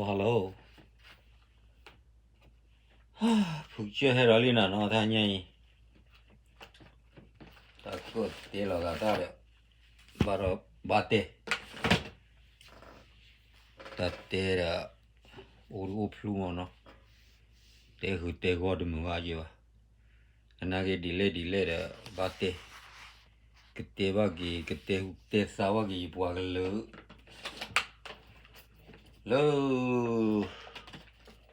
hello, ဖုကစၢၢ်ဟဲဒီးလံနၤနီၤ တၢ်ညါအံၤ, တၢ်ကီၢ်တဲလီၤဂာ်တၢ်ဒီး ဘၣ်ဒီးဘၣ်တဲ, တၢ်တဲဒီး အိၣ်ဒုးအိၣ်ဖျူမးနီၤ, တဲဃုာ်တဲဂီၢ်တမုာ်ဘၣ်ယဲဘၣ်, သနာ်က့ဒ်လဲၣ်ဒ်လဲၣ်ဒီး ဘၣ်တဲ, ကတဲဘၣ်က့ၤ ကတဲဟူးတဲသါဘၣ်က့ၤယပှၤကလုာ် လၢ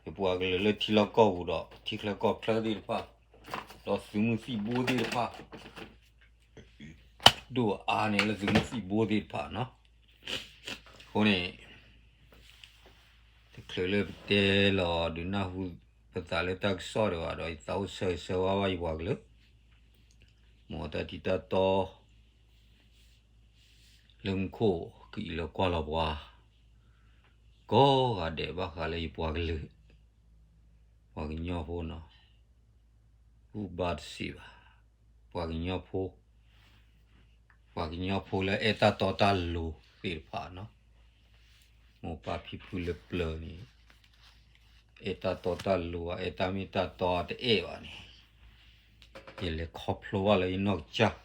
ယပှၤကလုာ်လၢထံလီၢ်ကီၢ်ပူၤဒီး ထံချၢကီၢ်ချၢသ့ၣ်တဖၣ်, ဒီးသုးမုၢ်သံၣ်ဘိသ့ၣ်တဖၣ်, ဒိၣ်အါန့ၣ်လၢသုးမုၢ်သံၣ်ဘိသ့ၣ်တဖၣ်နီၤ, အဃိန့ၣ် တချုးလၢပတဲလီၤဒုးနၢ်ဟူပသးလၢတၢ်ကစီၣ်ဒံးဘၣ်ဒီး ယသးအိၣ်ဆၢဂ့ၤဆၢဝါဘၣ်ယပှၤကလုာ်, မ်တၢ်ထံးတၢ်တီ လၢမူခိၣ်ကအံးလီၤကွၢ်လီၤပှၤ ကိးဂၤဒဲးဘၣ်ဃးလၢယပှၤကလုာ်, ပှၤကညီဖိနီၤ, ဂုာ်ဘၣ်တစံးဘၣ်, ပှၤကညီဖိ, ပှၤကညီဖိလၢအဲၣ်တၢ်တီတၢ်လိၤသ့ၣ်တဖၣ်နီၤ, မိၢ်ပၢ်ဖံဖုလၢပျၢၤန့ၣ် အဲၣ်တၢ်တီတၢ်လိၤဧါ အဲၣ်တၢ်မ့ၢ်တၢ်တီတအဲၣ်ဘၣ်န့ၣ်, ယလဲၤခီဖျိဘၣ်လၢယနီၢ်ကစၢ်,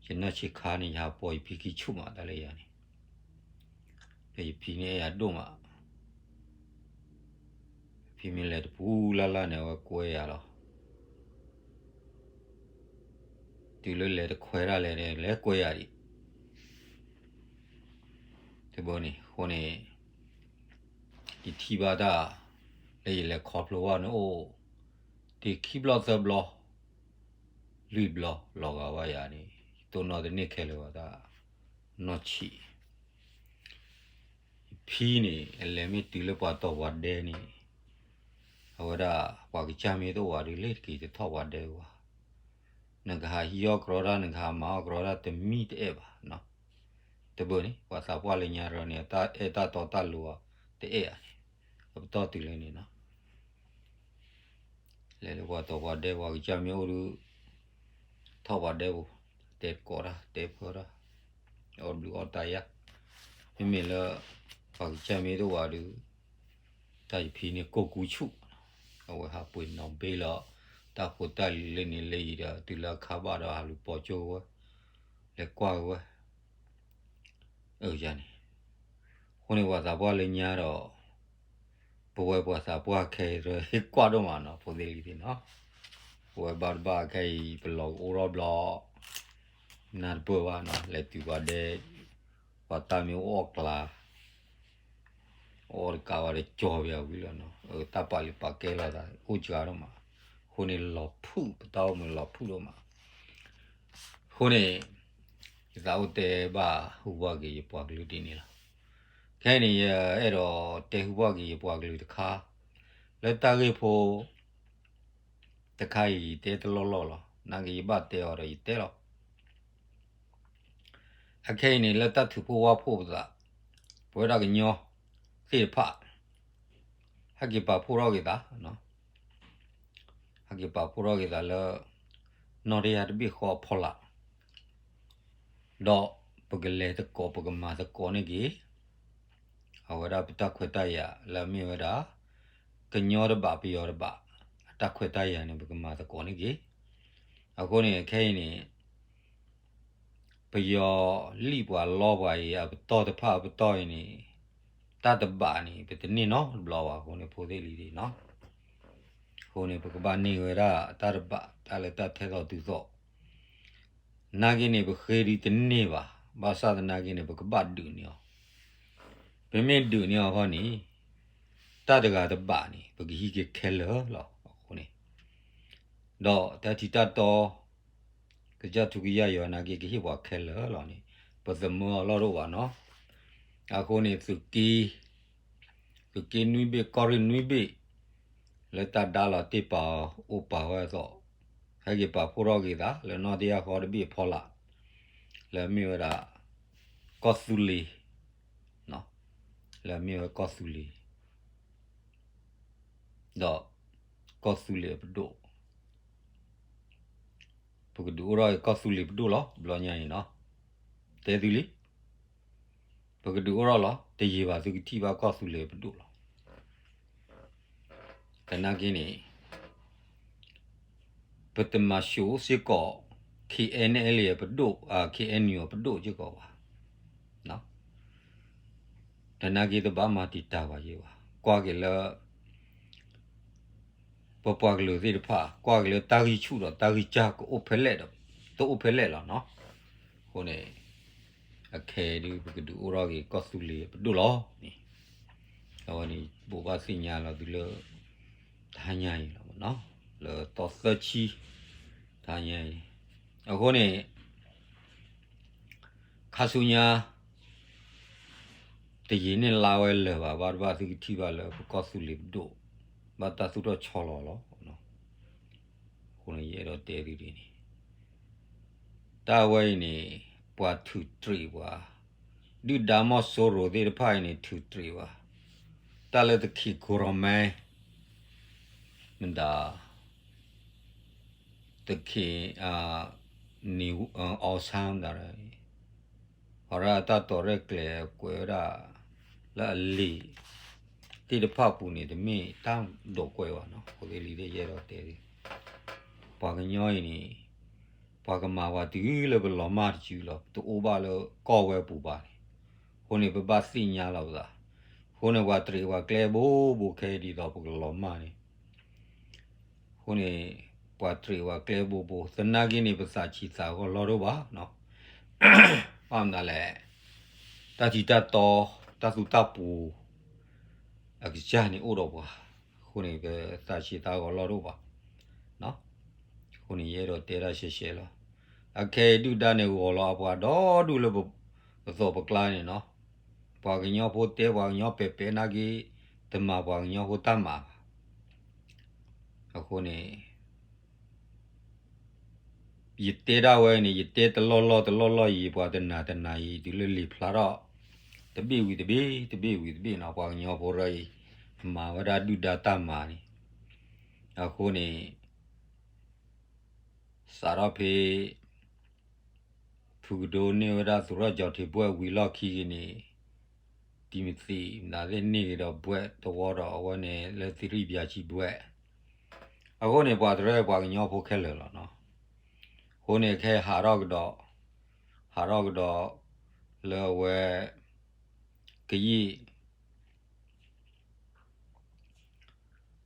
ယနီၢ်ဆံးခါန့ၣ် ယဟးပိာ်ယဖံခံဆူၣ်မးတၢ်လၢယၤန့ၣ်, ဒီးယဖံန့ၣ်အဲၣ်ယၤဒိၣ်မး, ဖံမ့ၢ်လဲၤတပူၤလၢ်လၢ်န့ၣ် အဝဲကွဲယၤလီၤ, တုၤလၢလဲၤတခွဲးတၢ်လဲၣ်န့ၣ် လဲၤကွဲယၤဒံး တဘျီန့ၣ် အဃိန့ၣ် ယထံၣ်ဘၣ်တၢ် လၢယလဲၤခီဖျိဘၣ်န့ၣ်အိၣ် တ့ၢ်ခံဘျီသၢဘျီ လွံၢ်ဘျီလီၤဂာ်ဘၣ်ယၤန့ၣ် ယတိၢ်နီၣ်တန့ၢ်ခဲလၢာ်ဘၣ်တၢ် နီၢ်ဆံး ယဖံန့ၣ် အလဲၤမ့ၢ်တုၤလၢပှၤတီၢ်ပှၤဒဲန့ၣ် အဝဲဒၣ်ပှၤကစၢ်မ့ၢ်တအိၣ်ဘၣ်ဒီး လ့ၤတက့ၤတထီၣ်ပှၤဒဲဝဲ နကဟးဟံးအီၣ်ကြီတၢ် နကဟးမၤအီၣ်ကြီတၢ် တမံတအဲၣ်ဘၣ်နီၤ. တဘျီန့ၣ် ပှၤသးပှၢ်လၢညါဒီးန့ၣ် အတၢ်အဲၣ်တၢ်တီတၢ်လိၤအီၤ တအဲၣ်ဧါန့ၣ် အပတီၢ်တုၤလၢန့ၣ်နီၤ လဲၤလၢပှၤတီၢ်ပှၤဒဲ ပှၤကစၢ်မ့ၢ်အိၣ်ဒီး ထီၣ်ပှၤဒဲပူၤ တဲတကိးတၢ် တဲဖၢတၢ် အီၣ်ဘျုးအီၣ်တၢ်ယါ မ့မ့ၢ်လၢ ပှၤကစၢ်မ့ၢ်တအိၣ်ဘၣ်ဒီး တၢ်ယဖံန့ၣ်ကိၢ်ကူဆူၣ် အဝဲဟးပှ့ၤနီၣ်ဘ့လီၤ တၢ်ဖိတၢ်လံၤလၢန့ၣ်လၢအံၤဒီး တုၤလၢအခါဘၣ်ဒီးဟးလူၤပိာ်ကၠိဝဲ လဲၤကွၢ်ဝဲ အန့ၣ် အဃိန့ၣ်ပှၤသးပှၢ်လၢညါဒီး ပဝဲပှၤသးပှၢ်ခဲအံၤ ဟ့ၣ်ကွၢ်ဒိၣ်မးနီၤ ဖိသ့ၣ်လံၤသ့ၣ်နီၤ ပဝဲဘၣ်တဘၣ်ခဲအံၤ ပလီၤကအိၣ်ထီၣ်ဘျီ နၢ်တပၢၢ်ဘၣ်နီၤ လဲၤတုၤပှၤဒဲ ပှၤတၢ်မ့ၢ်အိၣ်အီၣ်ကျါ အီၣ်တကးဘၣ်ဒီးကၠီၤပယီၤဝံၤလီၤနီၤ တၢ်ပာ်လုၢ်ပာ်ကဲလိာ်သး အိၣ်စှၤဒိၣ်မး အဃိန့ၣ်လီၤဖုၣ် ပတၢ်အိၣ်မူလီၤဖုၣ်ဒိၣ်မး အဃိန့ၣ် ယသးအိၣ်တဲဘၣ်ဟူဘၣ်က့ၤယပှၤကလုာ်ဒ်န့ၣ်လီၤ. ခဲအံၤန့ၣ် ယအဲၣ်ဒိးတဲဟူဘၣ်က့ၤယပှၤကလုာ်တခါ လၢတၢ်ဂ့ၢ်ဖိ တခါအံၤ ယတဲတလီၢ်လီၢ်လီၤ. နာ်က့ယဘၣ်တဲအီၤဒီးယတဲလီၤ. အခဲအံၤန့ၣ် လၢတၢ်ထုးဖှိၣ်ဝၣ်ဖှိၣ်ပသး ပဝဲဒၣ်ကညီသ့ၣ်တဖၣ် ဟဲက့ၤပာ်ဖှိၣ်ထီၣ်က့ၤသး ဟဲက့ၤပာ်ဖှိၣ်ထီၣ်က့ၤသးလၢ နီၢ်တယၢ်တဘ့ၣ်ဃီအဖီလာ် ဒီးပကလဲၤသကိး ပကမၤသကိးန့ၢ်က့ၤ အဝဲဒၣ်ပတၢ်ခွဲးတၢ်ယာ်လၢအမ့ၢ်ဝဲဒၣ် ကညီတဘးပယီၤတဘး အတၢ်ခွဲးတၢ်ယာ်န့ၣ် ပကမၤသကိးန့ၢ်က့ၤ. အဃိန့ၣ် ခဲအံၤန့ၣ် ပယီၤလံၣ်ပှၤလီပှၤအံၤ အပတီၢ်တဖၣ်အပတီၢ်အံၤန့ၣ် တၢ်တဘးန့ၣ် ပတန့ၢ်နီတဘျီဘၣ် အဃိန့ၣ် ဖိသ့ၣ်လံၤသ့ၣ်နီၤ အဃိန့ၣ် ပကဘၣ်န့ၢ်ဝဲဒၣ်တၢ်တဘး တၢ်လၢတၢ်ထဲသိးတုၤသိး နာ်က့န့ၣ် ပဃ့ဒုးတန့ၢ်ဘၣ် ဘၣ်ဆၣ်သနာ်က့န့ၣ် ပကဘၣ်ဒုးန့ၢ်အီၤ ပမ့ၢ်ဒုးန့ၢ်အီၤခီန့ၣ် တၢ်တဂၤတဘးန့ၣ် ပကဟံးက့ၤခဲလၢာ်လီၤ. အဃိန့ၣ် ဒီးတၢ်ထံးတၢ်တီ ကစၢ်ထူကယၢ်ယွၤနာ်က့ ကဟ့ၣ်ပှၤခဲလၢာ်လီၤန့ၣ် ပသမၢအီၤလီၢ်တအိၣ်ဘၣ်နီၤ. အဃိန့ၣ် သုးက့ သုးက့နွံဘ့ၣ် ကီၢ်ရ့ၣ်နွံဘ့ၣ် လၢတၢ်ဒါလီၤတ့ၢ်ပာ်အီၤအိၣ်ပာ်ဝဲအသိး ဟဲက့ၤပာ်ဖှိၣ်ထီၣ်က့ၤသး လၢနီၢ်တယၢ်ဃီတဘ့ၣ်အဖီလာ် လၢအမ့ၢ်ဝဲဒၣ် ကီၢ်သူလ့ၤ လၢအမ့ၢ်ဝဲကီၢ်သူလ့ၤ ဒီးကီၢ်သူလ့ၤအပဒိၣ် ပကဒုးအိၣ်ထီၣ်ကီၢ်သူလ့ၤပဒိၣ်လီၤ တဘျီညါအံၤနီၤ တဲသုလံ ပကဒုးအိၣ်ထီၣ်လီၤ. တယံာ်ဘၣ်သုကထံၣ်ဘၣ်ကီၢ်သူလ့ၤပဒိၣ်လီၤ. သနာ်က့န့ၣ် ပတမၤၡိၣ်စ့ၢ်ကီး K N L A ပဒိၣ်, K N U ပဒိၣ်စ့ၢ်ကီးဘၣ်. သနာ်က့တဘၣ်မၤတံာ်တာ်ဘၣ်ယဲဘၣ်. ကွၢ်က့ၤလၢ ပပှၤကလုာ်သ့ၣ်တဖၣ် ကွၢ်က့ၤလၢတၢ်ဂံၢ်ဆူၣ်ဒီးတၢ်ဂံၢ်စၢ်ကအိၣ်ဖဲလဲၣ်ဒီး တအိၣ်ဖဲလဲၣ်လီၤနီၤ. အဃိန့ၣ် အခဲအံၤဒုးပကဒုးအိၣ်ထီၣ်က့ၤကီၢ်သူလ့ၤပဒိၣ်လီၤန့ၣ် အဝဲန့ၣ်ဘိးဘၣ်သ့ၣ်ညါလီၤသုလၢ တဟါညါအံၤလီၤနီၤ, လၢသီသၢဆံ တဟါညါအံၤ. အဃိန့ၣ် ခါဆူညါ တယံာ်န့ၢ်လါဝဲလၢာ်ဘၣ် ဘၣ်တဘၣ်သုကထံၣ်ဘၣ်လၢပကီၢ်သူလ့ၤပဒိၣ် ဘၣ်တၢ်သူၣ်ထီၣ်ဆီလီၤလီၤ. အဃိန့ၣ်ယအဲၣ်ဒိးတဲသုဒ်န့ၣ် တၢ်ဝဲအံၤန့ၣ် ပှၤထုးတရံးပှၤ ဒုၣ်ဒါမီၢ်စိရိၤသ့ၣ်တဖၣ်အံၤန့ၣ် ထုးတရံးပှၤ တၢ်လၢသခ့ကိရမဲ မတၤ သခ့ နံၤ အီဆါမတၤ အီရၢအတၢ်တီၤရဲၣ်ကျဲၤကွဲးဝဲဒၣ် လၢအလံာ် သ့ၣ်တဖၣ်ပူၤန့ၣ် တမ့ၢ်တၢ်ဒိးကွဲးဘၣ်နီၤ. အဃိသ့ၣ်လံတယဲၢ်ဒီးတဲ ပှၤကညီအံၤန့ၣ် ပှၤကမၤပှၤတုၤလၢပလီၤမၢ်တစုလီၤ. တအိၣ်ဘၣ်လၢကီၢ်ဝဲပူၤဘၣ်န့ၣ်. အဃိန့ၣ် ပဘၣ်သ့ၣ်ညါလီၤပသး. အဃိန့ၣ် ပှၤတရံးပှၤကျဲဘိဘိခဲအံၤဒ်သိးပကလီၤမၢ်န့ၣ် အဃိန့ၣ် ပှၤတရံးပှၤကျဲဘိဘိ သနာ်က့န့ၣ် ပသးဆံးသးဂီၤလီၢ်ဒိၣ်ဘၣ်နီၤ. ဘၣ်မနုၤလဲၣ် တၢ်ထံတၢ်တီ တၢ်သူတၢ်ပူၤ အကစၢ်န့ၣ်အိၣ်ဒီးပှၤ အဃိန့ၣ် ပသးဆံးသးဂီၤလီၢ်ဒိၣ်ဘၣ်. အဃိန့ၣ် ယအဲၣ်ဒိးတဲဒၣ်ရှဲရှဲလီၤ. အခဲအံၤဒုၣ်ဒါန့ၣ် ဂီၤလီၤအပှၤဒီဒူၣ်လၢပသိးပကျါန့ၣ်နီၤ. ပှၤကညီဖိတဲပှၤကညီပဲာ်ပဲာ်နာ်က့ တမၤပှၤကညီဖိတၢ်မၤဘၣ်. အဃိန့ၣ် ယတဲဒၣ်ဝဲန့ၣ် ယတဲတလီၢ်လီၢ်တလီၢ်လီၢ်အံၤ ပှၤတနၤတနၤအံၤ တုၤလၢလံာ်ဖျါထီၣ် တဘ့ၣ်ဝံၤတဘ့ၣ် တဘ့ၣ်ဝံၤတဘ့ၣ်နီၤ. ပှၤကညီဖိရၢအံၤ မၤဝဲဒၣ်ဒုၣ်ဒါတၢ်မၤန့ၣ် အဃိန့ၣ် စးထီၣ်ဖဲ ဖုကဒိန့ၢ်ဝဲဒၣ်သူၣ်ထီၣ်ကၠီၤထံးဘွဲ့ ဝံၤလီၢ်ခံက့ၤန့ၣ် တံၤမသံးမတၤသ့ၣ်န့ၢ်က့ၤဒီးဘွဲ့တဝီဒီး အဝဲန့ၣ်လၢသံရံၣ်ဘျးဆံဘွဲ့. အဃိန့ၣ် ပှၤတရၢပှၤကညီဖိခဲလၢာ်လီၤနီၤ. အဃိန့ၣ် ခဲဟးထီၣ်ကဒီး ဟးထီၣ်ကဒီး လၢအဝဲ ကယံာ်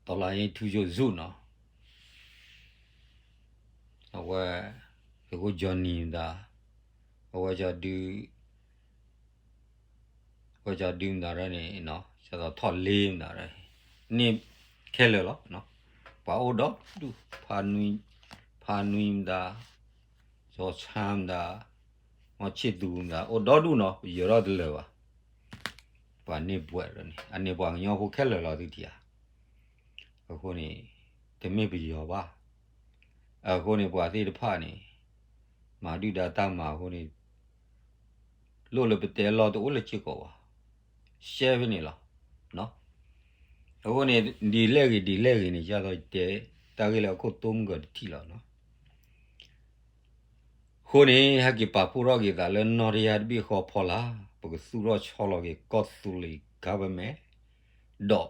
တော်လှန်ရေးထူးချွန်စုနီၤ. အဝဲ သုးခိၣ်ကၠီနံၤမတၤ အဝဲကၠီဒု အဝဲကၠီဒုမတၤရၢန့ၣ် ကၠီသီထီၣ်လ့မတၤရၢ န့ၣ်ခဲလၢာ်လီၤ. ပှၤအိၣ်ဒီဒူၣ် ဖါနွံ ဖါနွံမတၤ စီၤဆါမတၤ မီၢ်ဆ့ၣ်သူမတၤ အိၣ်ဒီဒူၣ်နီၤ ပယၢၤထီၣ်တလၢာ်ဘၣ်. ပှၤန့ၢ်ဘွဲ့ရၢန့ၣ် အန့ၣ်ပှၤကညီဖိခဲလၢာ်လီၤသုထံၣ်ဧါ. အဃိန့ၣ် တမ့ၢ်ပယီၤဘၣ်. အဃိန့ၣ် ပှၤသ့ၣ်တဖၣ်န့ၣ် မၤဒုၣ်ဒါတၢ်မၤအဃိန့ၣ် လိၣ်လၢပတဲလီၢ်တအိၣ်လၢစ့ၢ်ကီးဘၣ်. ရှဲဖဲန့ၣ်လီၤ. အဃိန့ၣ် ဒ်လဲၣ်ဂ့ၤ ဒ်လဲၣ်ဂ့ၤန့ၣ် ယသးတဲ တၢ်ဂ့ၢ်လၢအခိၣ်တိမုၢ်ကီၤတထံၣ်လီၤနီၤ. အဃိန့ၣ် ဟဲက့ၤပာ်ဖှိၣ်ထီၣ်က့ၤသးလၢနီၢ်တယၢ်တဘ့ၣ်ဃီဖီလာ် ပကသူၣ်ထီၣ်ဆီလီၤက့ၤကီၢ်သူလ့ၤ government ဒီး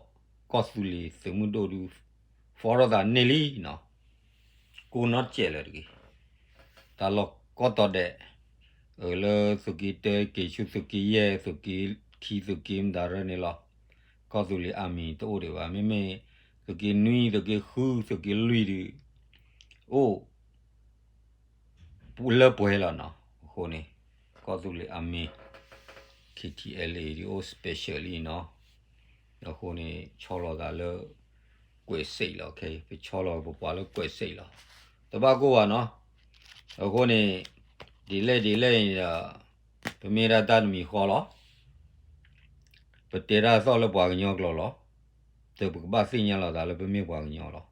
ကီၢ်သူလ့ၤသုးမုၢ်ဒိၣ်ဒု ဖီထီၣ်သးန့ၢ်လံနီၤ. ကိးနီတစဲးလၢာ်တဂ့ၤ. တၢ်လီၢ်ကိးတီၤဒဲး အၢ လၢသုးက့တၢ က့ၤဆူသုးက့ယဲၢ် သုးက့ခံ သုးက့မတၤရၢန့ၣ်လီၤ. ကီၢ်သူလ့ၤ army တအိၣ်ဒံးဘၣ်. မ့မ့ၢ်သုးက့နွံ သုးက့ဃု သုးက့လွံၢ်ဒု အိၣ် လၢပှဲၤလီၤနီၤ. အဃိန့ၣ် ကီၢ်သူလ့ၤ army KTLA ဒုအိၣ် special လံနီၤ. အဃိန့ၣ် ဆီလီၤသးလၢ ကွဲးစဲးလီၤ. ခဲအံၤ ပဆီလီၤပပှၤလၢကွဲးစဲးလီၤ. တဘၣ်ကိၢ်ဘၣ်နီၤ. အဃိန့ၣ် ဒ်လဲၣ်ဒ်လဲၣ်န့ၣ်ဒီး ပမ့ၢ်ဒၣ်တၢ်တမံၤဃီလီၤ. ပတဲတၢ်သီၣ်လၢပှၤကညီကျိာ်လီၤ. ဒီးပကဘၣ်သ့ၣ်ညါလီၤသးလၢပမ့ၢ်ပှၤကညီလီၤ.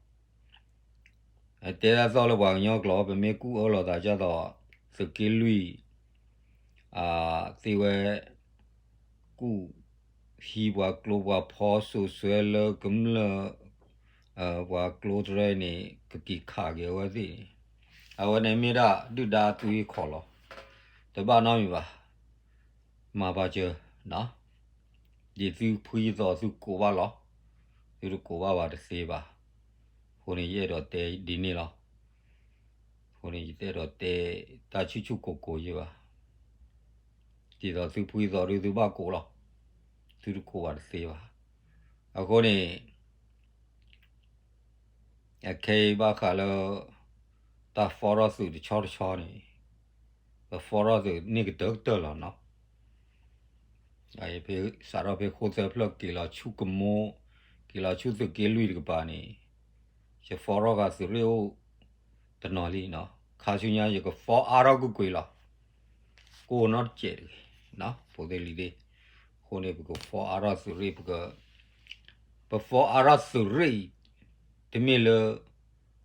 တဲတၢ်သီၣ်လၢပှၤကညီကျိာ် ပမ့ၢ်ကူၣ်အၢလီၤသးဒ်သိး သုးက့လွံၢ် သ့ဝဲ ကူၣ်ဟံးပှၤကျိပှၤဖီစိၤစွဲလၢကမျၢၢ် ပှၤကျိတရၢန့ၣ် ကက့ၤခးက့ၤအဝဲသ့ၣ်န့ၣ် အဝဲန့ၣ်မ့ၢ်ဒၣ်ဒုၣ်ဒါအသွံၣ်ခီၣ်လီၤ. တဘၣ်နီတမံၤဘၣ်. မၤပာ်စၢၤ ဒ်သုဖှံသီးသုကိးဘၣ်လီၤ, သုတကိးဘၣ်ဘၣ်တသ့ဘၣ်. အဃိန့ၣ် ယအဲၣ်ဒိးတဲဒ်န့ၣ်လီၤ. အဃိန့ၣ် ယတအဲၣ်ဒိးတဲတၢ်ဆူၣ်ဆူၣ်ကိၢ်ကိၢ်ယဲဘၣ်. ဒ်သိးသုဖှံသီးဒုးသုဘၣ်ကိးလီၤ, သုတကိးဘၣ်တသ့ဘၣ်. အဃိန့ၣ် အခဲအံၤဘၣ်ဃးလၢ တၢ် follow သုးတဆီတဆီန့ၣ် ပ follow သုးန့ၣ်ကတၢၢ်ကတၢၢ်လီၤနီၤ. ဖဲစးထီၣ်ဖဲဃိၣ်သၢဖျၢၣ်က့ၤလီၤဆူကမိ, က့ၤလီၤဆူသုးက့လွံၢ်တကပၤန့ၣ် ယ follow ဃာ်သုးရ့ၣ်အိၣ်တနီၤလံနီၤ. ခါဆူညါယက follow အါထီၣ်ကွ့ၢ်ကွ့ၢ်လီၤ. ကိးနီတစဲးတဂ့ၤ, ဖိသ့ၣ်လံၤသ့ၣ်. အဃိန့ၣ် ပက follow အါထီၣ်သုးရ့ၣ်, ပ follow အါထီၣ်သုးရ့ၣ်အံၤ တမ့ၢ်လၢ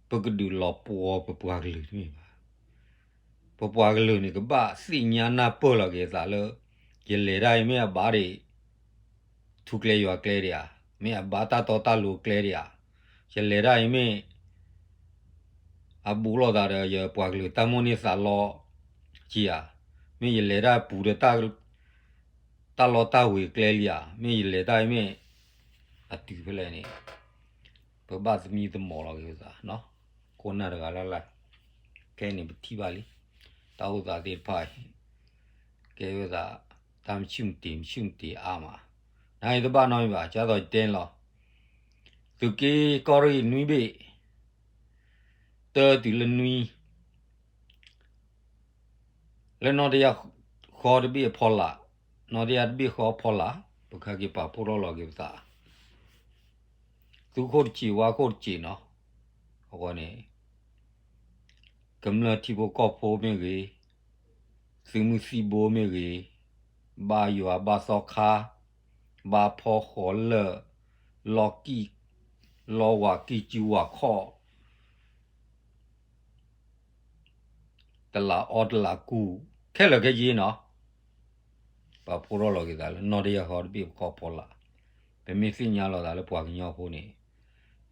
ပကဒုးလီၤပှီၢ်ပပှၤကလုာ်တမ့ၢ်ဘၣ်. ပပှၤကလုာ်န့ၣ် ကဘၣ်သ့ၣ်ညါနၢ်ပၢၢ်လီၤက့ၤအသးလၢ ယလဲၤတၢ်အံၤမ့ၢ်အဘၣ်ဒံး ထူကျဲယွၤကျဲဒံးဧါ, မ့ၢ်အဘၣ်တၢ်တီတၢ်လိၤကျဲဒံးဧါ, ယလဲၤတၢ်အံၤမ့ၢ် အဘူးလိာ်သးဒီးယပှၤကလုာ်တၢ်မိၣ်န့ၢ်သးလီက့ၤဧါ, မ့ၢ်ယလဲၤတၢ်ပူၤဒီး တၢ်လီတၢ်ဝ့ၤကျဲလံဧါ, မ့ၢ်ယလဲၤတၢ်အံၤမ့ၢ် အတုၤဖဲလဲၣ်န့ၣ် ပဘၣ်သမံသမိးလီၤက့ၤပသး, ခိၣ်နၢ်တဂၤလၢ်လၢ်, ခဲအံၤန့ၣ်ပထံၣ်ဘၣ်လံ, တၢ်အိၣ်သးသ့ၣ်တဖၣ်အံၤ ကဲဝဲဒၣ် တၢ်မဆူၣ်မတ့ၤ မဆူၣ်မတ့ၤအါမး, နအံၤတဘၣ်နီတမံၤဘၣ်, ကၢ်သိးယတဲန့ၣ်လီၤ. သုးက့ကီၢ်ရ့ၣ်နွံဘ့ၣ်, တၢတုၤလၢနွံ လၢနီၢ်တယၢ်ဃီတဘ့ၣ်အဖီလာ်, နီၢ်တယၢ်တဘ့ၣ်ဃီအဖီလာ်, ပကဟဲက့ၤပာ်ဖှိၣ်ထီၣ်လီၤက့ၤပသး, သူခိၣ်တစ့ၢ်ဝါခိၣ်တစ့ၢ်နီၤ, အဃိန့ၣ် ကမျၢၢ်ထံဖိကီၢ်ဖိမ့ၢ်ဂ့ၤ, သုးမုၢ်သံၣ်ဘိမ့ၢ်ဂ့ၤ, ဘါယွၤဘါသီခါ, ဘါဖီဃီၤလၢၢ်, လီၤကံၢ်, လီၤဝၤကံၢ်စုဝၤခီၣ် တလးအီတလးကူၣ်, ခဲလၢာ်ခဲဆ့နီၤ, ပာ်ဖှိၣ်ထီၣ်လီၤက့ၤသးလၢနီၢ်တယၢ်ဃီတဘ့ၣ်ဃီအဖီလာ်, ပမ့ၢ်သ့ၣ်ညါလီၤသးလၢပှၤကညီဖိန့ၣ်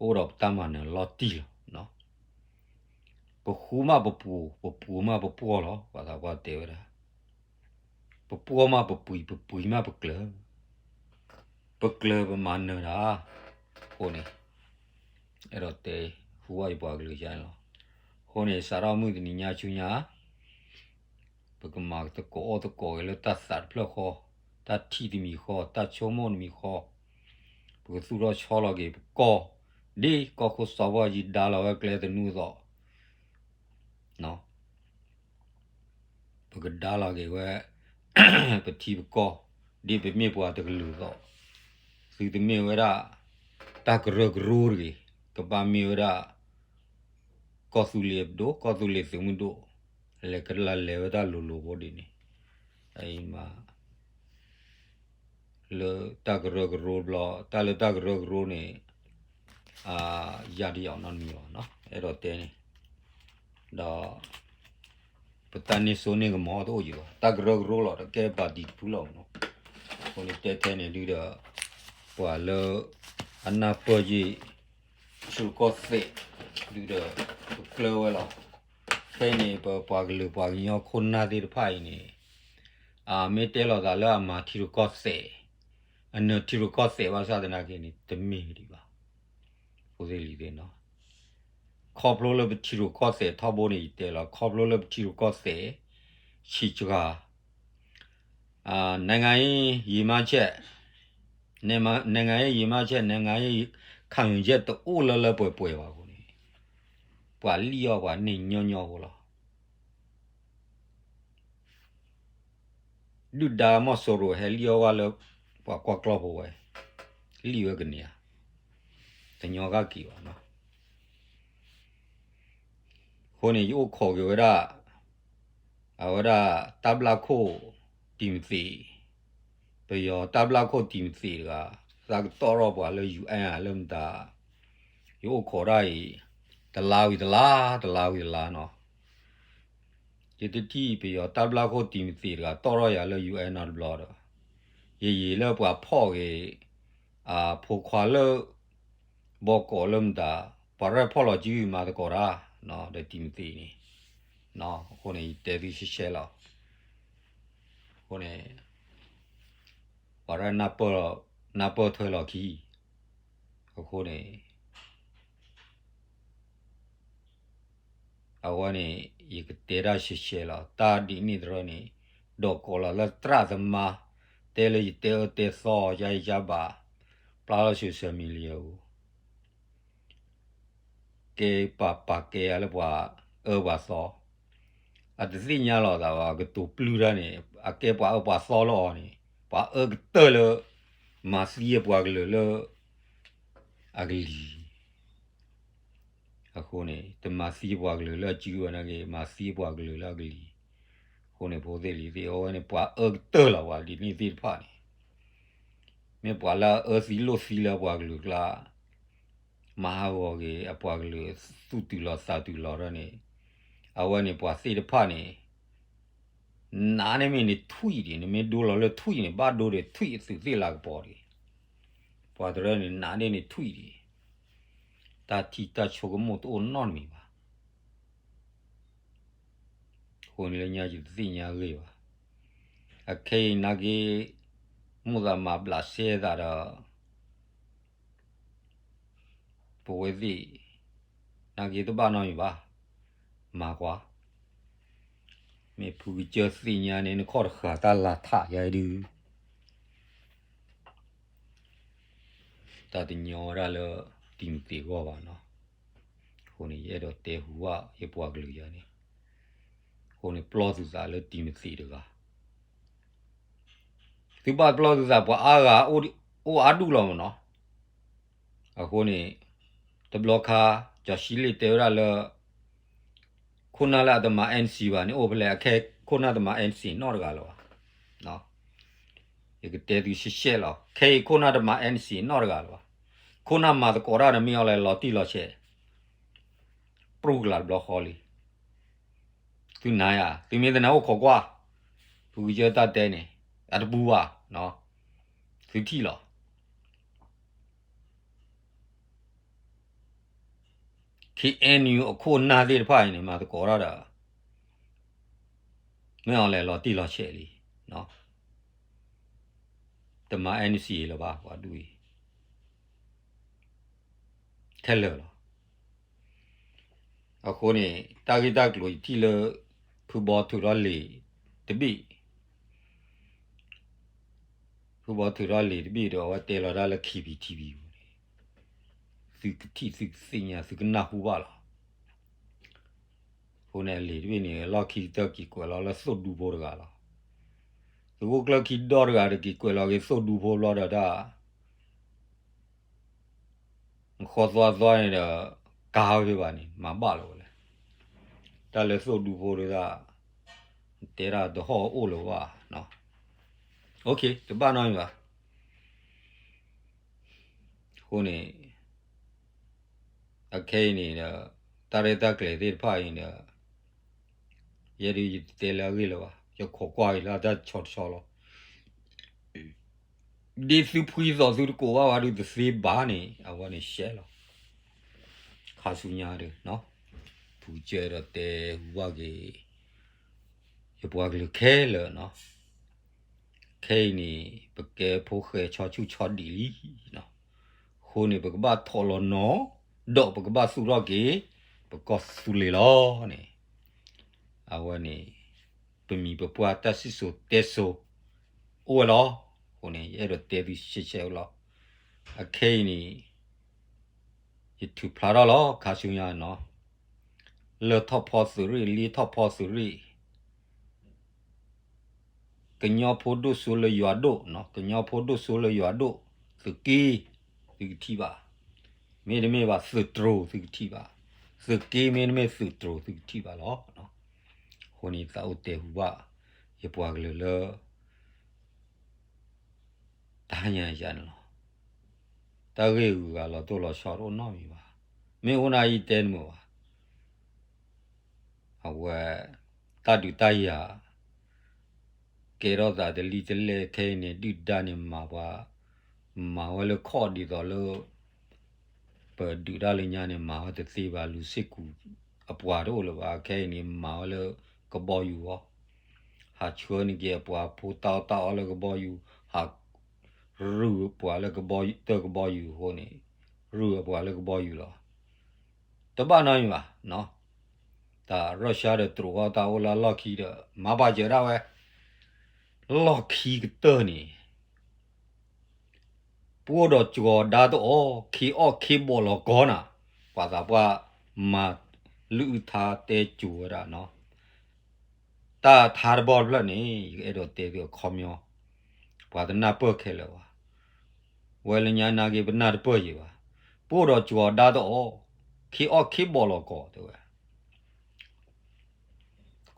ပအိၣ်ဒီးပတၢ်မၤနၢၤလီၤတံၢ်လီၤ. ပဃူမးပပူၤ, ပပူၤမးပပှီၢ်လီၤ, ပှၤသးပှၢ်တဲဝဲဒၣ်, ပပှီၢ်မးပပှံၤ, ပပှံၤမးပကျၢၤ, ပကျၢၤပမၤနၢၤတၢ်, အဃိန့ၣ် အဲၣ်ဒိးတဲ ဟူဝဲယပှၤကလုာ်ယါန့ၣ်လီၤ. အဃိန့ၣ် စးထီၣ်မုၢ်တနံၤညါဆူညါ ပကမၤသကိးအီၣ်သကိးက့ၤလၢတၢ်သးတဖျၢၣ်ဃီ, တၢ်ထံၣ်တမံၤဃီ, တၢ်ဆိကမိၣ်တမံၤဃီ, ပကသူၣ်ထီၣ်ဆီလီၤက့ၤပကီၢ်, ဒ်ကီၢ်ခိၣ်စီၤဘၣ်ယံၤဒါလီၤဝဲကျဲသနူအသိး ပကဒါလီၤက့ၤဝဲ ပထံပကီၢ်, ဒ်ပမ့ၢ်ပှၤတကလုာ်အသိး, သုတမ့ၢ်ဝဲဒၣ် တၢ်ကရၢကရိတဂ့ၤ, ကဘၣ်မ့ၢ်ဝဲဒၣ် ကီၢ်သူလ့ၤပဒိၣ်, ကီၢ်သူလ့ၤသုးမုၢ်ဒိၣ်, လဲၤကလဲၤဝဲတၢ်လိၤလိၤဖိဒ်န့ၣ်, အအံၤမး လၢတၢ်ကရၢကရိတဘျီ, တၢ်လၢတၢ်ကရၢကရိန့ၣ် ယၤတယၤနီတမံၤဘၣ်နီၤ, အဲၣ်ဒိးတဲန့ၣ်, ဒီး ပတၢ်န့ၢ်စိန့ၢ်ကမီၤတအိၣ်ယံၤဘၣ်, တၢ်ကရၢကရိလီၤဒီးကဲပၣ်တံၣ်တဖုလီၤမးနီၤ, အဃိန့ၣ်တဲထဲန့ၣ်ဒုဒီး ပှၤလၢ အနၢ်ပၢၢ်ယ့ၢ် ထံရူၢ်ကီၢ်သဲး ဒုဒီး ပကျၢၤဝဲလီၤ. ဖဲအံၤန့ၣ် ပပှၤကလုာ်ပှၤကညီခိၣ်နၢ်သ့ၣ်တဖၣ်အံၤန့ၣ် အမ့ၢ်တဲလီၤသးလၢအမၤထံရူၢ်ကီၢ်သဲး, အနၢၤထံရူၢ်ကီၢ်သဲးဘၣ်ဆၣ်သနာ်က့န့ၣ် တမ့ၢ်ဒံးဘၣ်. ဖိသ့ၣ်လံၤသ့ၣ်နီၤ, ခီဖျိလၢပထံရူၢ်ကီၢ်သဲးထီဘိန့ၣ် ယတဲလီၤ, ခီဖျိလၢပထံရူၢ်ကီၢ်သဲး ဆံးစှၤ နိုင်ငံရေး ရည်မှန်းချက်, နိုင်ငံရေး ရည်မှန်းချက်, နိုင်ငံရေး ခံယူချက် တအိၣ်လၢလၢပှဲၤပှဲၤဘၣ်အဃိန့ၣ် ပှၤလံၣ်အီၣ်ပှၤန့ၣ်ညီညီဖိလီၤ. ဒုၣ်ဒါမီၢ်စိရိၤဟဲလံၣ်အီၣ်ဝဲလၢ ပှၤကွၢ်ကျီၢ်ဖိဝဲ, လံၣ်ဝဲကန့ၢ်ဧါ, တညီဂၤက့ၤဘၣ်နီၤ. အဃိန့ၣ် ယအိၣ်ခိးက့ၤဝဲဒၣ် အဝဲဒၣ်တၢ်ဘျၣ်ခိၣ်တံၤမသ့း, ပယီၤတၢ်ဘျၣ်ခိၣ်တံၤမသ့းတဂၤ သးကတီၢ်ထီၣ်ပှၤလၢ ယူၣ်အဲၣ် လၢမတၤ, ယအိၣ်ခိးဒၣ်အံၤ တလါဝံၤတလါ, တလါဝံၤတလါနီၤ. ယတထံၣ်ပယီၤတၢ်ဘျၣ်ခိၣ်တံၤမသ့းတဂၤ တီၢ်ထီၣ်ယၤလၢ ယူၣ်အဲၣ် နီတဘျီဒီး ယယံာ်လၢပှၤဖီၣ်ဂ့ၤ အဖိခွါလၢ ဘီကီးလၢမတၤ, ပှၤရဲၣ်ဖီၣ်လီၤစုမၤသကိးတၢ် ဒီးတံၤမသ့းန့ၣ်, အဃိန့ၣ် ယတဲသုရှဲရှဲလီၤ. အဃိန့ၣ် ပှၤဒၣ်နၢ်ပၢၢ်ထွဲလီၤခံ, အဃိန့ၣ် အဝဲန့ၣ် ယကတဲတၢ်ရှဲရှဲလီၤ. တၢ်ဒ်န့ၣ်တရၢန့ၣ် ဒီးကိးလီၤလၢသရၣ်သမါ တဲလၢယတဲအၢတဲသီ ယါယါဘၣ် ပျၢ်လီၤ social media အူ ကဲပာ်ပာ်ကဲယၤလၢပှၤအၢပှၤသီ, အတသ့ၣ်ညါလီၤသးဘၣ် ကတိၤပျုၢ်တၢ်န့ၣ် အကဲပှၤအၢပှၤသီလၢအီၤန့ၣ် ပှၤအၢကတၢၢ်လၢ မၤသံအပှၤကလုာ်လၢ အကလံၤ အဃိန့ၣ် တမၤသံပှၤကလုာ်လၢအစုဝဲနာ်က့ မၤသံပှၤကလုာ်လၢအကလံၤ, အဃိန့ၣ် ဖိသ့ၣ်လံၤသ့ၣ် အဝဲန့ၣ် ပှၤအၢကတၢၢ်လီၤ ပှၤဒ်န့ၣ်သ့ၣ်တဖၣ်န့ၣ်, မ့ၢ်ပှၤလၢအအၢသံလိာ်သံလၢပှၤကလုာ်ကျါ မၤဟးဂီၤက့ၤ အပှၤကလုာ်သူၣ်တုၤလီၤသးတုၤလီၤဒီးန့ၣ်, အဝဲန့ၣ်ပှၤသ့ၣ်တဖၣ်န့ၣ် နးန့ၢ်မ့ၢ်န့ၣ်ထွံၣ်ဒံး နမ့ၢ်ဒိလီၤလၢထွံၣ်န့ၣ် ဘၣ်ဒိဒီးထွံၣ်အသုးသ့ၣ်လၤကပီၤဒံး, ပှၤတရၢန့ၣ် နးန့ၢ်န့ၣ်ထွံၣ်ဒံး, တၢ်ထံၣ်တၢ်ဆိကမိၣ်တအိၣ်နီတမံၤဘၣ်. အဃိန့ၣ်လၢညါယတသ့ၣ်ညါဂ့ၢ်ဘၣ်. အခဲအံၤနာ်က့ မိၣ်သးမၤဘျးစဲသးဒီး ပဝဲသ့ၣ် နာ်က့တဘၣ်နီတမံၤဘၣ်, မၤကွၢ်, မ့ၢ်ဖုကစၢၢ်သ့ၣ်ညါန့ၣ် နခီၣ်တဃာ်တၢ်လၤထးယါဒုး တၢ်တညီဝဲဒၣ်လၢ တံၤမသ့းအဂီၢ်ဘၣ်နီၤ. အဃိန့ၣ် ယအဲၣ်ဒိးတဲဟူဘၣ်ယပှၤကလုာ်ယၤန့ၣ်, အဃိန့ၣ် ပျီၢ်သုသးလၢတံၤမသ့းတဂၤ, သုဘၣ်ပျီၢ်သုသး ပှၤအါဂၤအိၣ်အါဒူၣ်လီၤမ့ၢ်နီၤ. အဃိန့ၣ် တဘျီခါ ကၠီၤဆံလ့ၣ်တဲဝဲဒၣ်လၢ ခိၣ်နၢ်လၢအတမၤ N C ဘၣ်န့ၣ် အိၣ်ဖဲလဲၣ်, အခဲခိၣ်နၢ်တမၤ N C နီတဂၤလၢၤဘၣ်. ယကတဲသုရှဲရှဲလီၤ, ခဲအံၤခိၣ်နၢ်တမၤ N C နီတဂၤလၢၤဘၣ်. ခိၣ်နၢ်မၤသကိးတၢ်ဒီးမ့ၢ်အီၤလဲၣ် လီၤတံၢ်လီၤဆဲး, ပြူၢ်ကလာ်တဘျီဃီလံ. သုနာ်ယၤ, သုမ့ၢ်တနာ်အိၣ်ခိးကွၢ်, ဖုကစၢၢ်တၢ်တဲန့ၣ် အတပူၤဘၣ်, သုထံၣ်လီၤ. K N U အခိၣ်အနၢ်သ့ၣ်တဖၣ်အံၤန့ၣ် မၤသကိးတၢ်ဒီး မ့ၢ်အီၤလဲၣ် လီၤတံၢ်လီၤဆဲးလံ, တမၤ N C လၢၤဘၣ် ပှၤဒူၣ်အံၤ ခဲလၢာ်လီၤ. အဃိန့ၣ် တၢ်ဂ့ၢ်တၢ်ကျိၤယထံၣ်လၢ ဖုဘီထုးထီၣ်လံာ်တဘ့ၣ်, ဖုဘီထုးထီၣ်လံာ်တဘ့ၣ်ဒီး အဝဲတဲလီၤတၢ်လၢ K B T V ပူၤန့ၣ် သုကထံၣ်သုကသ့ၣ်ညါ သုကနၢ်ဟူဘၣ်လီၤ. အဃိန့ၣ် အလံာ်တဘ့ၣ်န့ၣ် အလီၢ်ခံကတၢၢ်က့ၤကွဲးလီၤလၢသိၣ်ဒူဖိတဂၤလီၤ. သုးခိၣ်ကျၢၢ်ခံဒီတဂၤဒီး က့ၤကွဲးလီၤက့ၤသိၣ်ဒူဖိဘျီဒီးတၢ် နဃီသွါသွါန့ၣ်ဒီး ကါဝဲဖဲဘၣ်န့ၣ် မၤဘၣ်လီၤဝဲလဲၣ်. တၢ်လၢသိၣ်ဒူဖိဒ်သိး တဲဒၣ်တဟီၣ်အိၣ်လၢၤဘၣ်. တဘၣ်နီတမံၤဘၣ်. အဃိန့ၣ် အခဲအံၤန့ၣ်ဒီး တၢ်ရဲၣ်တၢ်ကျဲၤသ့ၣ်တဖၣ်အံၤန့ၣ်ဒီး ယဲဒုးယတတဲလၢအဂ့ၢ်လၢၤဘၣ်, ယခိးကွၢ်က့ၤလၢတၢ်ဆီတဆီလီၤ. ဒ်သုဖှံသးသုတကိးဘၣ်ဝဲဒုးတသ့ဘၣ်န့ၣ် အဝဲန့ၣ်ရှဲလီၤ. ခါဆူညါဒီး ဖုကစၢၢ်ဒီးတဲဟူဘၣ်က့ၤ ယပှၤကလုာ်ခဲလၢာ်နီၤ. ခဲအံၤန့ၣ် ပကဲဖိဃဲဆီဆူၣ်ဆီဒံးလံနီၤ. အဃိန့ၣ် ပကဘၣ်ထီၣ်လီၤနီၤ, ဒီးပကဘၣ်သူၣ်ထီၣ်က့ၤ ပကီၢ်သူလ့ၤလီၤန့ၣ် အဝဲန့ၣ် ပမံၤပပှၢ်တၢ်စံၣ်စိၤတဲစိၤ အိၣ်ဝဲလီၤ. အဃိန့ၣ် ယအဲၣ်ဒိးတဲသုရှဲရှဲဝဲလီၤ. အခဲအံၤန့ၣ် ယထုးဖျါထီၣ်လီၤ ခါဆူညါနီၤ. လၢၢ်ထီၣ်ဖီသုးရ့ၣ်, လ့ထီၣ်ဖီသုးရ့ၣ်, ကညီဖိဒိၣ်စိလၢယွၤဒိၣ်, ကညီဖိဒိၣ်စိလၢယွၤဒိၣ်, သုးက့, သုကထံၣ်ဘၣ်. မ့တမ့ၢ်ဘၣ်သုးတြိၤ သုကထံၣ်ဘၣ်. သုးက့မ့တမ့ၢ်သုးတြိၤ သုကထံၣ်ဘၣ်လီၤ. အဃိန့ၣ် သးအိၣ်တဲဟူဘၣ် ယပှၤကလုာ်လၢ တဟါညါယၤန့ၣ်လီၤ. တၢ်ဂ့ၢ်အဂုၤအဂၤလီၤတိၢ်လီၤဆီတအိၣ်နီတမံၤဘၣ်. မ့ၢ်အိၣ်နၤအံၤတဲတမုာ်ဘၣ်. အဝဲ တၢ်ဒုးတၢ်ယၤ ကဲထီၣ်သးတလံၤတလဲၣ် ခဲအံၤန့ၣ် ဒုၣ်ဒါန့ၣ်မၤပှၤ, မၤဝဲလၢခီၣ်ဒ်သိးလၢ ပဒုးတၢ်လၢညါန့ၣ် မၤဝဲတသ့ဘၣ်, လူၤစ့ၢ်ကူးအပှၤတအိၣ်လၢၤဘၣ်. ခဲအံၤန့ၣ် မၤဝဲလၢကဘီယူၤအီၤ, ဟးဆှၢန့ၢ်က့ၤအပှၤဖိတၢ်အီၣ်တၢ်အီလၢကဘီယူၤ, ဟး ရုၢ်ပှၤလၢကဘီယူၤ တၢ်ကဘီယူၤအဃိန့ၣ် ရုၢ်ပှၤလၢကဘီယူၤလီၤ. တဘၣ်နီတမံၤဘၣ်. တၢ်ရၢၡါဒီးတရူးအီၤ တၢ်အိၣ်လၢလီၢ်ခံဒီး မၤဘၣ်စၢၤဒၣ်ဝဲ လီၢ်ခံကတၢၢ်န့ၣ် ပှိၢ်ဒီးကၠီၤဒါတအီၣ် ခ့အီၣ်ခ့ဘီၣ်လီၤကီနၤ, ပှၤသးပှၢ်မၤလုၢ်အုၣ်ထါတဲစိၤဝဲဒၣ်နီၤ. တၢ်ထါတဘီတဖျၢၣ်န့ၣ် ယကအဲၣ်ဒိးတဲသုအခီပညီ, ပှၤတနၢ်ပၢၢ်ခဲလၢာ်ဘၣ်. ဝဲလၢညါနာ်က့ ပနၢ်တပၢၢ်ယံၤဘၣ်. ပှိၢ်ဒီးကၠီၤဒါတအီၣ် ခ့အီၣ်ခ့ဘီၣ်လီၤကီ တဲဝဲ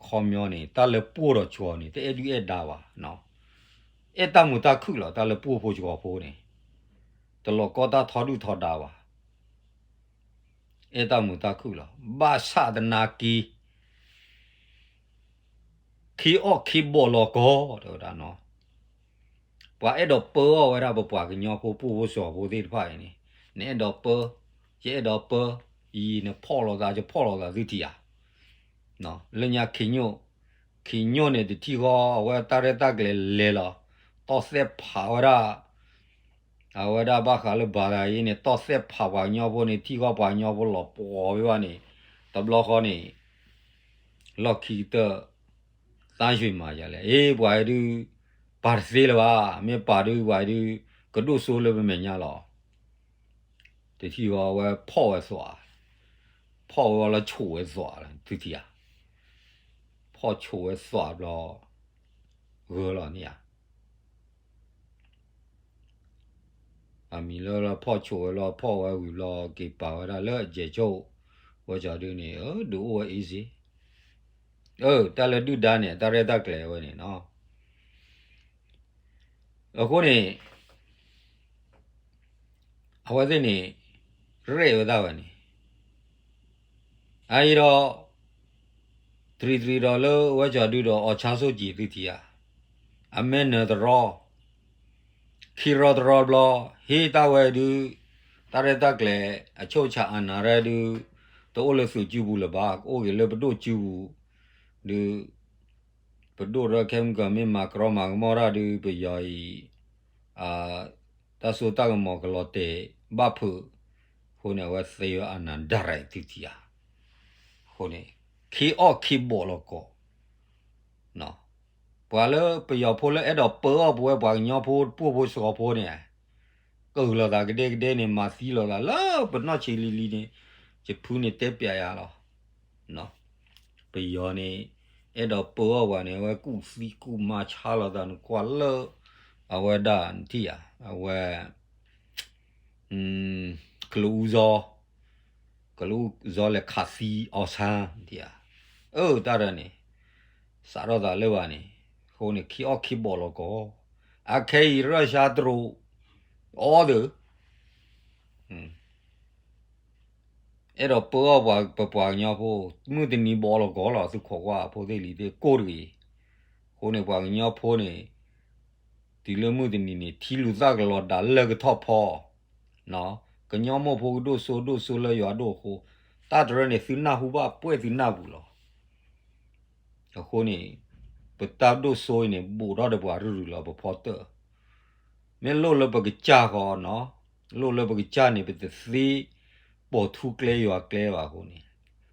ခီပညီန့ၣ် တၢ်လၢပှိၢ်ဒီးကၠီၤန့ၣ် တအဲၣ်ဒုၣ်အဲၣ်ဒါဘၣ်. အဲၣ်တၢ်မုာ်တၢ်ခုၣ်လီၤ. တၢ်လၢပှိၢ်ဖိကၠီၤဖိန့ၣ် တလီၤကီတၢ်ထီဒုၣ်ထီဒါဘၣ်. အဲၣ်တၢ်မုာ်တၢ်ခုၣ်လီၤ. ဘၣ်ဆၣ်သနာ်က့ ခ့အီၣ်ခ့ဘီၣ်လီၤကီ တဲဝဲဒၣ်နီၤ. ပှၤအဲၣ်ဒိးပၢအီၣ်ဝဲဒၣ်ပပှၤကညီဖိ ပှိၢ်ဖိကၠီၤဖိသ့ၣ်တဖၣ်အံၤန့ၣ်, နအဲၣ်ဒိးပၢ, ယအဲၣ်ဒိးပၢ, ယံာ်နဖီၣ်လိာ်သး ယဖီၣ်လိာ်သး သုထံၣ်ဧါ. လၢညါခ့ညိၣ်, ခ့ညိၣ်န့ၣ် တထံၣ်ဃီအဝဲတၢ်ရဲၣ်တၢ်ကျဲၤလဲၤလီၤ, တီၢ်သဲၣ်ဖးဝဲဒၣ် အဝဲဒၣ်ဘၣ်ဃးလၢဘၤသးအံၤန့ၣ် တီၢ်သဲၣ်ဖးပှၤကညီဖိန့ၣ် ထံၣ်ဃီပှၤကညီဖိလီၤပှီၤဝဲဘၣ်န့ၣ်, တဘျီဃီန့ၣ် လီၢ်ခံကတၢၢ် သးယွံၢ်မၤယၤလဲၣ်. အ့ ပှၤအံၤဒုး ပာ်တသ့လၢၤဘၣ်. မ့ၢ်ပာ်ဒုး ပှၤအံၤဒုး ကဒိၣ်စိလၢပမဲာ်ညါလီၤ. တထံၣ်ဃီအဝဲဖီၣ်ဝဲသွး, ဖီၣ်ဝဲလီၤဆိးဝဲသွးလီၤ သုထံၣ်ဧါ. ဖီၣ်ဆိးဝဲသွးဘျီ ဂၢၤလီၤန့ၣ်ဧါ. အမံၤလၢလီၤဖီၣ်ဆိးဝဲလီၤ ဖီၣ်ဝဲဝံၤဘျီ က့ၤပာ်ဝဲဒၣ်လၢအယဲၢ်ဆိၣ်, ဝဲကၠီဒုန့ၣ် ဒုးအိၣ်ဝဲ easy. အၢ တၢ်လၢဒုၣ်ဒါန့ၣ် တၢ်ရဲၣ်တၢ်ကျဲၤဝဲန့ၣ်နီၤ. အဃိန့ၣ် အဝဲသ့ၣ်န့ၣ် ရဲၣ်ဝဲဒၣ်ဝဲန့ၣ် အအံၤဒီး တရံးတရံးဒီးလၢဝဲကၠီဒုဒီး အောင်ဆန်းစုကြည် သုထံၣ်ဧါ, အမဲနၢၤတရီ, ခံရီတရီတဘျီ, ဟ့ၣ်တၢ်ဝဲဒုး, တၢ်ရဲၣ်တၢ်ကျဲၤ အချုပ်အခြာအာဏာရဲၣ်ဒုး, တအိၣ်လၢသုးကၠူပူၤလၢၤဘၣ်, ကအိၣ်က့ၤလၢပဒိၣ်ကၠူပူၤ, ဒုး ပဒိၣ်ရဲၣ်ခဲမုၢ်ကီၢ်မ့ၢ်မၤကရီမၤကမီၣ်တၢ်ဒုး ပယီၤအံၤ တၢ်စိတၢ်ကမီၤကလီၤတဲာ်ဘၣ်ဖုး, အဃိန့ၣ် အဝဲသ့ဝဲအာဏာ direct သုထံၣ်ဧါ. အဃိန့ၣ် ခ့အီၣ်ခ့ဘီၣ်လီၤကီး, ပှၤလၢပယီၤဖိလၢအဲၣ်ဒိးပၢအီၣ်ပဝဲပှၤကညီဖိ ပှိၢ်ဖိစှီၤဖိန့ၣ်, ကဂုာ်လိာ်သးကဒဲကဒဲန့ၣ် မၤသံလိာ်သးလၢပနီၢ်ဆံးလံၤလံၤန့ၣ်, ယဖုန့ၣ်တဲပျးယၤလီၤ. ပယီၤန့ၣ် အဲၣ်ဒိးပၢအီၣ်ပှၤန့ၣ် အဝဲကူၣ်သံကူၣ်မၤဆါလိာ်သးန့ၣ်ကွၢ်လၢ အဝဲဒၣ် နထံၣ်ဧါ, အဝဲ ကလူးဦးဇော်, ကလူးဦးဇော်လဲၤခးသံ အောင်ဆန်း နထံၣ်ဧါ. အၢ တၢ်ဒ်န့ၣ် စးထီၣ်သးလၢဘၣ်န့ၣ်, အဃိန့ၣ် ခ့အီၣ်ခ့ဘီၣ်လီၤကီး, အခဲအံၤ ရၢၡါတရူး အီၤသၢ အဲၣ်ဒိးပၢအီၣ်ပှၤ ပပှၤကညီဖိ, မုၢ်တနံၤဘီၣ်လီၤကီးလီၤ သုခိးကွၢ်ဖိသ့ၣ်လံၤသ့ၣ်ကိၢ်တဂ့ၤ. အဃိန့ၣ် ပှၤကညီဖိန့ၣ် တုၤလၢမုၢ်တနံၤန့ၣ် ထံလူၤသၣ်ကလီၤဒၣ်လၢကထီၣ်ဖီ, ကညီမိၢ်ဖိကဒိၣ်စိဒိၣ်စိလၢယွၤဒိၣ်အဃိ, တၢ်တရၢန့ၣ် သုနၢ်ဟူဘၣ်ပှဲၢ်သုနၢ်ပူၤလီၤ. အဃိန့ၣ် ပတၢ်ဒိၣ်စိအံၤန့ၣ် ဘူးထီၣ်ဒီးပှၤရုၢ်ရုၢ်လီၤ ပဖီတၢၢ်. မ့ၢ်လိၣ်လၢပကစၢ်ဃီနီၤ, လိၣ်လၢပကစၢ်န့ၣ် ပတသ့ပိာ်ထူကျဲယွၤကျဲဘၣ်အဃိန့ၣ်,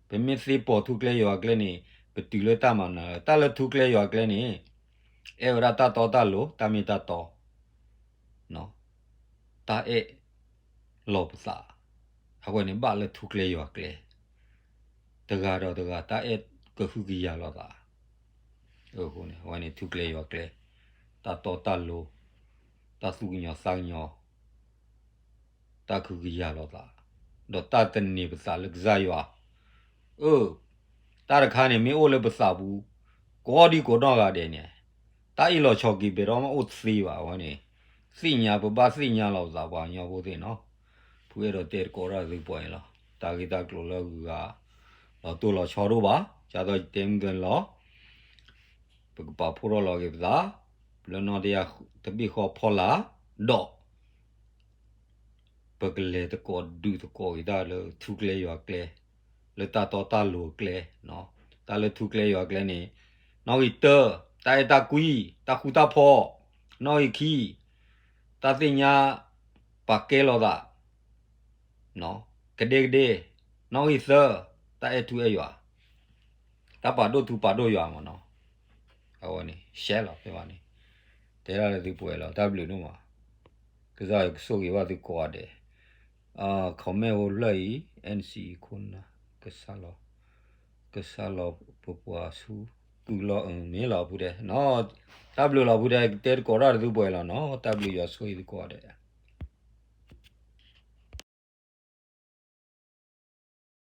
ပမ့ၢ်သ့ပိာ်ထူကျဲယွၤကျဲန့ၣ် ပတုၤလၢတၢ်မၤနၢၤ, တၢ်လၢထူကျဲယွၤကျဲန့ၣ် အဲၣ်ဝဲဒၣ်တၢ်တီတၢ်လိၤ တၢ်မ့ၢ်တၢ်တီ တၢ်အဲၣ်လီၤပသး, အဝဲန့ၣ်ဘၣ်လၢထူကျဲယွၤကျဲ, တဂၤဒီးတဂၤ တၢ်အဲၣ်ကဟုကယာ်လိာ်သး, အဃိန့ၣ် အဝဲန့ၣ်ထူကျဲယွၤကျဲ, တၢ်တီတၢ်လိၤ, တၢ်သူၣ်ကညီၤသးကညီၤ, တၢ်ကဟုကယာ်လိာ်သး, ဒီးတၢ်သန့ၤပသးလၢကစၢ်ယွၤ, အၢ တၢ်တခါန့ၣ် မ့ၢ်အိၣ်လၢပသးပူၤ ကိးဒံကိးနီၢ်ဂၤဒဲးန့ၣ်, တၢ်အ့ၣ်လိာ်ဆိးက့ၤဘဲၣ်ဒီးမ့ၢ်အိၣ်သ့ဘၣ်အဝဲန့ၣ်, သ့ၣ်ညါပဘၣ်သ့ၣ်ညါလီၤပသးပှၤကညီဖိသ့ၣ်နီၤ, ဖုအဲၣ်ဒိးတဲတကိးတၢ်သုပှၤန့ၣ်လီၤ, တၢ်ဂ့ၢ်တၢ်ကျိၤလၢအဂုၤအဂၤ လီၤတိၢ်လီၤဆီဒိၣ်ဘၣ်, ကၢ်သိးယတဲမုၢ်တန့ၣ်လီၤ, ပကပာ်ဖှိၣ်ထီၣ်လီၤက့ၤပသး, လၢနီၢ်တယၢ်တဘ့ၣ်ဃီဖီလာ်, ဒီး ပကလဲၤတကိးဒုးတကိးက့ၤတၢ်လၢထူကျဲယွၤကျဲ, လၢတၢ်တီတၢ်လိၤအကျဲ, တၢ်လၢထူကျဲယွၤကျဲန့ၣ်, နီၣ်ဂံၢ်တၢ, တၢ်အဲၣ်တၢ်ကွံ, တၢ်ဃူတၢ်ဖိး, နီၣ်ဂံၢ်ခံ, တၢ်သ့ၣ်ညါ ပာ်ကဲလိာ်သး ကဒဲကဒဲ, နီၣ်ဂံၢ်သၢ, တၢ်အဲၣ်ထူအဲၣ်ယွၤ, တၢ်ပာ်ဒိၣ်ထူပာ်ဒိၣ်ယွၤမ့ၢ်နီၤ, အဝဲန့ၣ် ရှဲလီၤဖဲဘၣ်န့ၣ်, တဲဒၣ်လၢသုပှဲၤလီၤ တၢ်ဘျုးဒိၣ်မး, ကစၢ်ယွၤကဆိၣ်ဂ့ၤဘၣ်သုကိးဂၤဒဲး, comment အိၣ်ဖျၢၣ်အံၤ NCE ခိၣ်နၢ် ကစၢ်လီၤ ကစၢ်လီၤပပှၤဆူ သုလီၤအမ့ၢ်လီၤဖုဒဲးနီၤ, တၢ်ဘျုးလီၤဖုဒဲး တဲတကိးတၢ်တသုပှဲၤလီၤနီၤ, တၢ်ဘျုးယွၤဆိၣ်ဂ့ၤသုကိးဂၤဒဲး